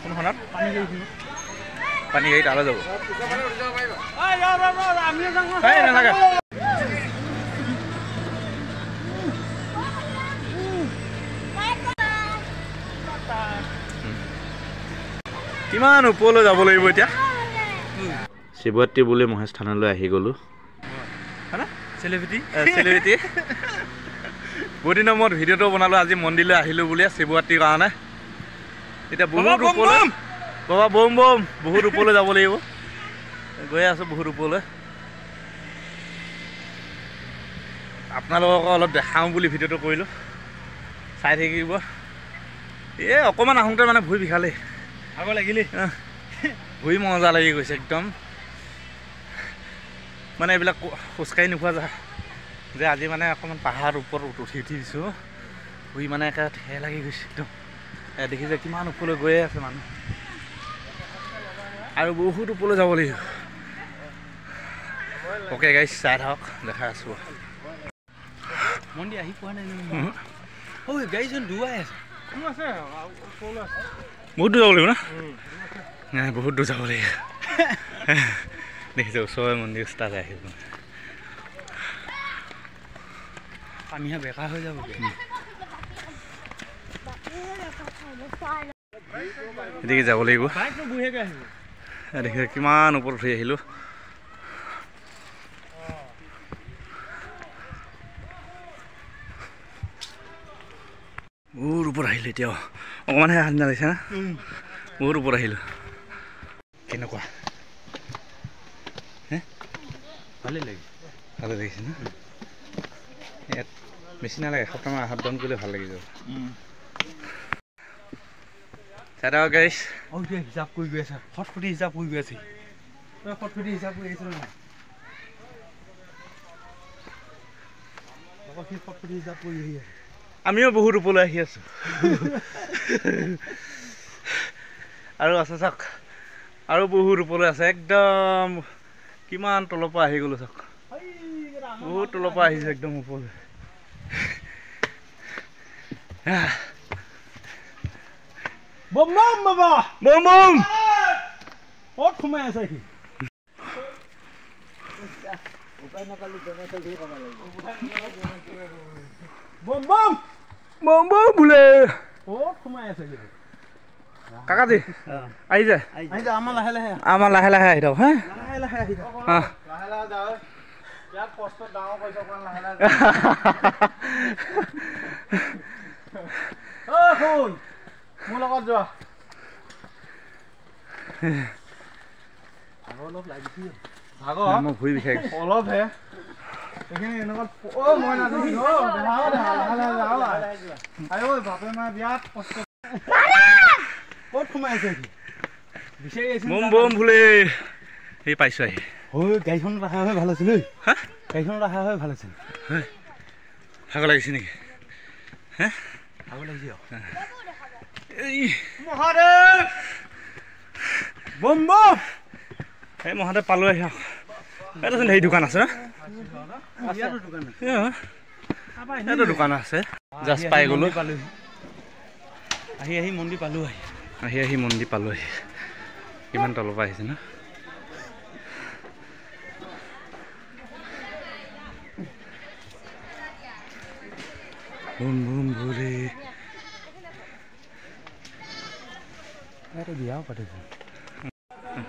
কোনখনত পানী গাড়ী তালৈ যাব নালাগে। কিমান ওপৰলৈ যাব লাগিব এতিয়া। শিৱৰাত্ৰি বুলি মহেশ থানলৈ আহি গ'লোঁ। চেলিব্ৰিটি চেলিব্ৰিটি বহুত দিনৰ মূৰত ভিডিঅ'টো বনালোঁ, আজি মন্দিৰলৈ আহিলোঁ বুলিয়ে শিৱৰাত্ৰিৰ কাৰণে। এতিয়া বহুত ওপৰলৈ বাবা বম বম বহুত ওপৰলৈ যাব লাগিব, গৈ আছোঁ বহুত ওপৰলৈ। আপোনালোকক অলপ দেখাওঁ বুলি ভিডিঅ'টো কৰিলোঁ, চাই থাকিব। এই অকণমান আহোঁতে মানে ভৰি বিষালেই, ভাগৰ লাগিলেই, ভৰি মজা লাগি গৈছে একদম। মানে এইবিলাক খোজকাঢ়ি নোখোৱা যায় যে, আজি মানে অকণমান পাহাৰৰ ওপৰত উঠি উঠি দিছোঁ, ভৰি মানে একে ঠেহ লাগি গৈছে একদম। দেখিছে কিমান ওপৰলৈ গৈয়ে আছে মানুহ, আৰু বহুত ওপৰলৈ যাব লাগিব। অ'কে গাইজ, চাই থাকক, দেখাই আছোঁ। মন্দিৰ আহি পোৱা নাই। গাড়ীখন দুৱাই আছে, বহুত দূৰ যাব লাগিব ন? নাই, বহুত দূৰ যাব লাগিব। দেখিছে ওচৰৰে মন্দিৰ তালৈ আহিব। পানীহে বেকা হৈ যাব। এদিকে যাব লাগিব। দেখিছে কিমান ওপৰত উঠি আহিলোঁ। বহুত ওপৰত আহিলোঁ এতিয়াও, অকণমানহে শান্তি লাগিছে না? বহুত ওপৰত আহিলোঁ। কেনেকুৱা হে? ভালেই লাগিছে, ভালে লাগিছে ন? ইয়াত বেছি নালাগে, এসপ্তাহমান আহাত দান কৰিলে ভাল লাগি যাব। চাই থাকক গাইজ। হিচাপ কৰি গৈ আছে, খটখটি হিচাপ কৰি গৈ আছে, খটখটি হিচাপ কৰি আহিছে নহয়, খটখটি হিচাপ কৰি আহি আছে। আমিও বহুত ওপৰলৈ আহি আছোঁ। আৰু আছে চাওক, আৰু বহুত ওপৰলৈ আছে একদম। কিমান তলৰ পৰা আহি গ'লোঁ চাওক, বহুত তলৰ পৰা আহিছোঁ একদম ওপৰলৈ। বম বম বাবা, বম বম। ক'ত সোমাই আছে সি? বম বম বম বম বোলে। ক'ত সোমাই আছে সি? কাকাজী আহি যায়, আমাৰ লাহে লাহে, আমাৰ লাহে লাহে আহি থাকক। হে, লাহে লাহে আহি থাকক। লাহে লাহে যাওঁ, ইয়াত কষ্ট ডাঙৰ কৰিছে অকণমান লাহে লাহে। ঐ শুন, মোৰ লগত যোৱা। ভাগৰ অলপ লাগিছে, ভাগৰ মোৰ ভৰি বিষাই অলপহে। এইখিনি এনেকুৱা অ' মই নাজানো। আই ঐ বাপে মা বিৰাট কষ্ট। ক'ত সোমাই আছে বিচাৰি আহিছে? বম বম ভুলে এই পাইছোঁ আহি। ঐ গাড়ীখন ৰখা হৈ ভাল আছিল। হা, গাড়ীখন ৰখা হৈ ভাল আছিল। ভাগৰ লাগিছে নেকি? হে, ভাগৰ লাগিছে। এই মহাদেৱ বম বম। এই মহাদেৱ পালোঁ আহি। ইয়াতোচোন হেৰি দোকান আছে না? ইয়াতো দোকান আছে। জাষ্ট পাই গ'লোঁ, আহি আহি মন্দিৰ পালোঁ, আহি আহি আহি মন্দিৰ পালোঁ আহি। কিমান তলৰ পৰা আহিছে ন? বুম বুম ভোলে। ইয়াতে বিয়াও পাতিছে।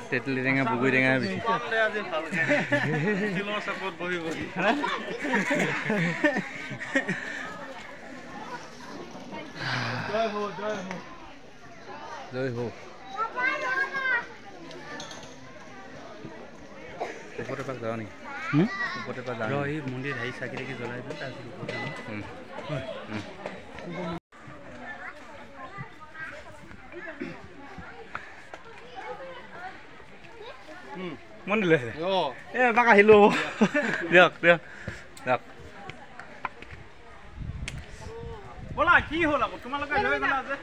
তেতেলী টেঙা, বগৰী টেঙা বেছি। জয় হো। ওপৰতে পাক যাওঁ নেকি? ওপৰতে পাক যাওঁ। এই মন্দিৰ হেৰি চাকি তাকি জ্বলাই দিওঁ, তাৰপিছত ওপৰত যাম। মন্দিৰলৈ এই এপাক আহিলোঁ। দিয়ক দিয়ক দিয়ক। ব'লা, কি হ'ল আকৌ তোমালোকে লৈ গ'লা যে?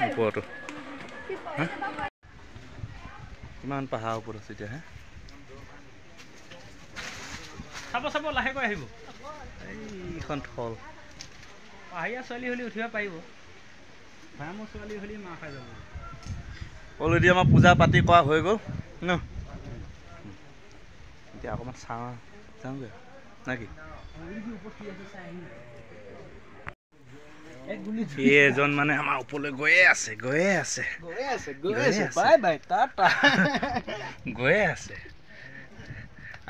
ওপৰতো কিমান পাহাৰৰ ওপৰত আছে এতিয়া। হে, চাব চাব লাহেকৈ আহিব। এইখন থল পাহাৰীয়া ছোৱালী হ'লে উঠিব পাৰিব, ভৈয়ামৰ ছোৱালী হ'লে মাৰ খাই যাব। অলৰেডি আমাৰ পূজা পাতি কৰা হৈ গ'ল ন, এতিয়া অকণমান চাওঁ যাওঁগৈ নাকি? এই এজন মানে আমাৰ ওপৰলৈ গৈয়ে আছে, গৈয়ে আছে, গৈয়ে আছে,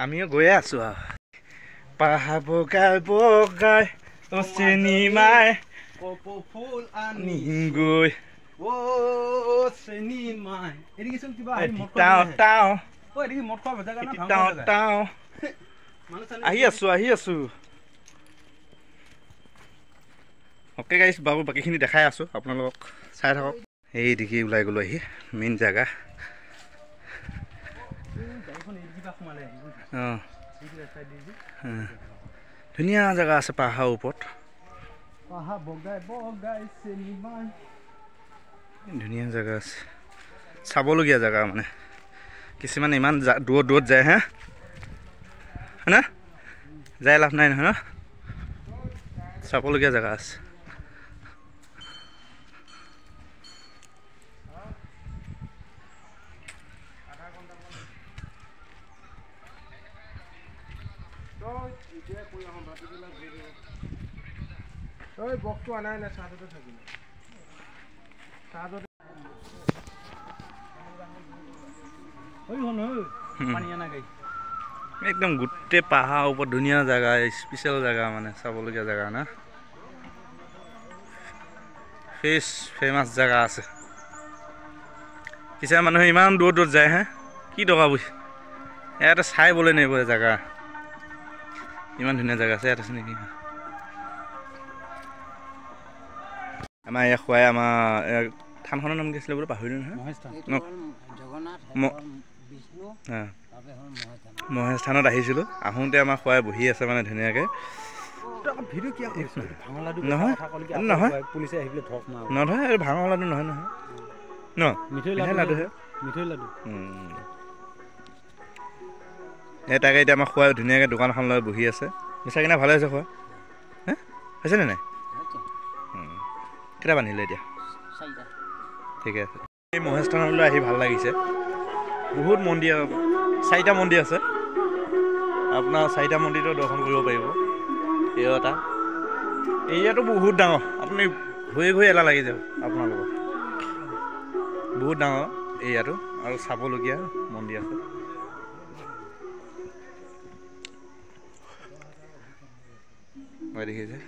আমিও গৈয়ে আছো আৰু। পাহাৰ বগাই বগাই অ চেনিমাই কপৌ ফুল আনি গৈ অ চেনিমাই। আহি আছো, আহি আছো। অ'কে গাইছ, বাৰু বাকীখিনি দেখাই আছোঁ আপোনালোকক, চাই থাকক। এই দেখি ওলাই গ'লোঁ আহি মেইন জেগা। অঁ, ধুনীয়া জেগা আছে পাহাৰৰ ওপৰত, ধুনীয়া জেগা আছে, চাবলগীয়া জেগা মানে। কিছুমান ইমান দূৰত দূৰত যায় হে, হয়নে? যাই লাভ নাই নহয় ন, চাবলগীয়া জেগা আছে। একদম গোটেই পাহাৰৰ ওপৰত ধুনীয়া জেগা, স্পেচিয়েল জেগা মানে চাবলগীয়া জেগা না, ফেচ ফেমাছ জেগা আছে। কিছুমান মানুহে ইমান দূৰত দূৰত যায় হে, কি দৰকাৰ বুজিছে, ইয়াতে চাই বোলে নাইব জেগা, ইমান ধুনীয়া জেগা আছে ইয়াত আছে নেকি। আমাৰ ইয়াত খুৱাই আমাৰ থানখনৰ নাম কি আছিলে বোলে পাহৰিলোঁ নহয়, মহেশ থানত আহিছিলোঁ। আহোঁতে আমাৰ খুৱাই বহি আছে মানে ধুনীয়াকৈ। নহয় নহয় নহয়, এই ভাঙৰ লাডু নহয় নহয় ন, মিঠৈ লাডুহে, মিঠৈ লাডু। এই তাকে এতিয়া আমাৰ খুৱাই ধুনীয়াকৈ দোকানখন লৈ বহি আছে। বেচা কিনা ভালে হৈছে খোৱা হে, হৈছেনে নাই? কেইটা বান্ধিলে এতিয়া? ঠিকে আছে। এই মহেশ থানলৈ আহি ভাল লাগিছে, বহুত মন্দিৰ, চাৰিটা মন্দিৰ আছে, আপোনাৰ চাৰিটা মন্দিৰটো দৰ্শন কৰিব পাৰিব। এই এটা এৰিয়াটো বহুত ডাঙৰ, আপুনি ঘূৰি ঘূৰি এলাহ লাগি যাব আপোনালোকৰ, বহুত ডাঙৰ এৰিয়াটো আৰু চাবলগীয়া মন্দিৰ আছে। মই দেখিছে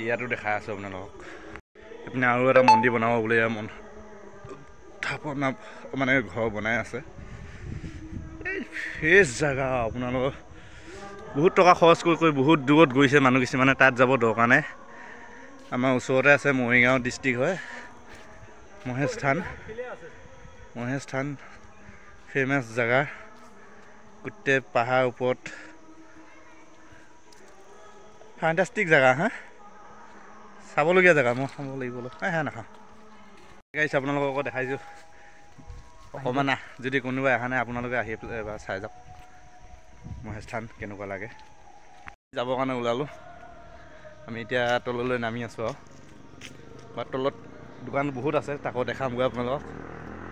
ইয়াতো দেখাই আছোঁ আপোনালোকক। এইপিনে আৰু এটা মন্দিৰ বনাব বোলে, ইয়াৰ মন স্থাপনা মানে ঘৰ বনাই আছে। এই ফ্ৰেছ জেগা, আপোনালোকৰ বহুত টকা খৰচ কৰি কৰি বহুত দূৰত গৈছে মানুহ কিছুমানে, তাত যাব দৰকাৰ নাই। আমাৰ ওচৰতে আছে, মৰিগাঁও ডিষ্ট্ৰিক্ট হয় মহেশ থান। মহেশ থান ফেমাছ জেগা, গোটেই পাহাৰ ওপৰত ফাণ্টাষ্টিক জেগা হা, চাবলগীয়া জেগা। মই খাব লাগিব অলপ, হে নাখাওঁ। গাইছ আপোনালোকক আকৌ দেখাইছোঁ অকণমান, যদি কোনোবাই অহা নাই আপোনালোকে আহি পেলাই এবাৰ চাই যাওক মহেশ থান কেনেকুৱা লাগে। যাবৰ কাৰণে ওলালোঁ আমি, এতিয়া তললৈ নামি আছোঁ আৰু। বা তলত দোকান বহুত আছে, তাকো দেখামগৈ আপোনালোকক,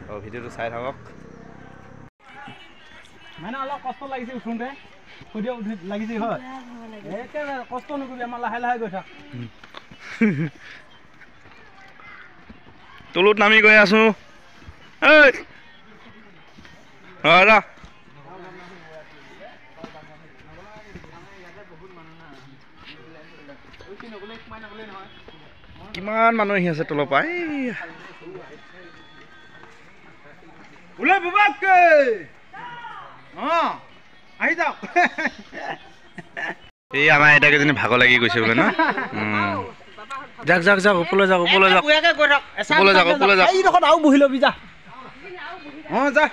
আৰু ভিডিঅ'টো চাই থাকক। মানে অলপ কষ্ট লাগিছে উঠোঁতে, লাগিছে হয়, একেবাৰে কষ্ট নকৰিবি, আমাৰ লাহে লাহে গৈ থাক। তলত নামি গৈ আছো। কিমান মানুহ আহি আছে তলৰ পৰা। এই আমাৰ আইতাকেইজনী ভাগৰ লাগি গৈছে বোলে ন। যাক যাক যাক, ওপৰলৈ যাওক, ওপৰলৈ যাওক, ওপৰলৈ যাওক, ওপৰলৈ যাওক। এইডোখৰত আৰু বহি ল'বি যা। অঁ যা।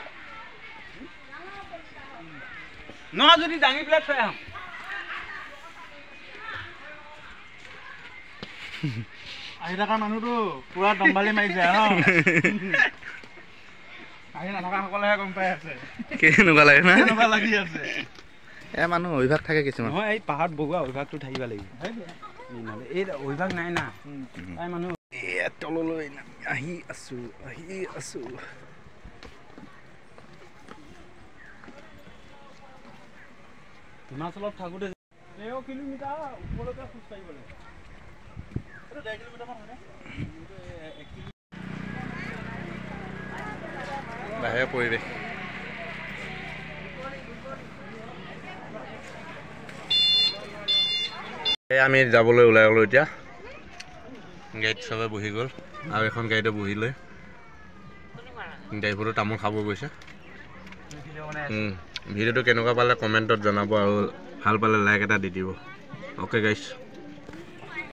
নহয় যদি দাঙি পেলাই থৈ আহোঁ। আহি থকা মানুহটো পুৰা দম্ভালি মাৰিছে। আহি নথকাসকলেহে গম পাই আছে কেনেকুৱা লাগে, না কেনেকুৱা লাগি আছে। এ মানুহ অভ্যাস থাকে কিছুমান। নহয়, এই পাহাৰত বগোৱা অভ্যাসটো থাকিব লাগিব, নহ'লে এই অভ্যাস নাই না তাই মানুহ। তললৈ আহি আছো, আহি আছো। হিমাচলত থাকোঁতে 13 কিলোমিটাৰ ওপৰলৈকে খোজ কাঢ়িব লাগে। 1.5 কিলোমিটাৰমান হয়নে? বাহিৰৰ পৰিৱেশ। এই আমি যাবলৈ ওলাই গ'লো এতিয়া। গাড়ীত চবে বহি গ'ল আৰু এখন গাড়ীতে বহি লৈ ড্ৰাইভাৰটো তামোল খাব গৈছে। ভিডিঅ'টো কেনেকুৱা পালে কমেণ্টত জনাব আৰু ভাল পালে লাইক এটা দি দিব। Okay guys.